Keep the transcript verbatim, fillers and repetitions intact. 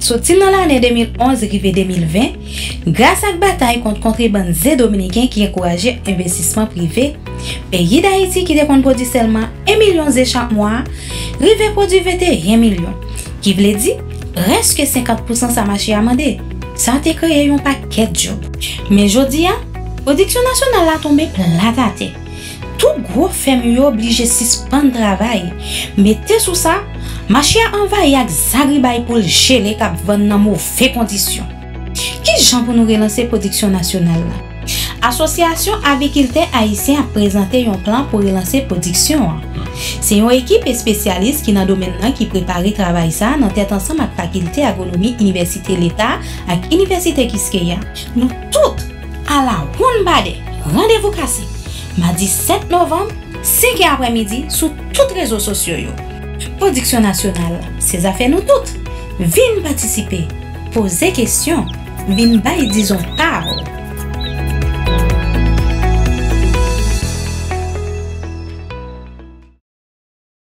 Soti nan lane de mil onz rive de mil ven, gras ak batay kont kontrebann ze dominiken ki ankouraje envestisman prive, peyi Dayiti ki te konn pwodui sèlman en milyon ze chak mwa, rive pwodui venteyen milyon, ki vle di prèske senkant pousan sa mache a mande. Sa te kreye yon pakèt djòb. Men jodi a, pwodiksyon nasyonal la tonbe plat atè. Tout gwo fèm yo oblije sispann travay. Mete sou sa, mache a anvayi ak zagribay poul jele k ap vann nan move kondisyon. Ki jan pou nou relanse pwodiksyon nasyonal la? Asosyasyon Agrikiltè Ayisyen ap prezante yon plan pou relanse pwodiksyon an. Se yon ekip espesyalis ki nan domèn nan ki prepare travay sa a nan tèt ansanm ak Fakilte Agwonomi Inivèsite Leta ak Inivèsite Kiskeya. Nou tout, alawonnbadè, randevou kase, madi sèt novanm, senk è aprèmidi, sou tout rezo sosyo yo. Pwodiksyon nasyonal, se zafè nou tout. Vin patisipe, poze kesyon, vin bay dizon pa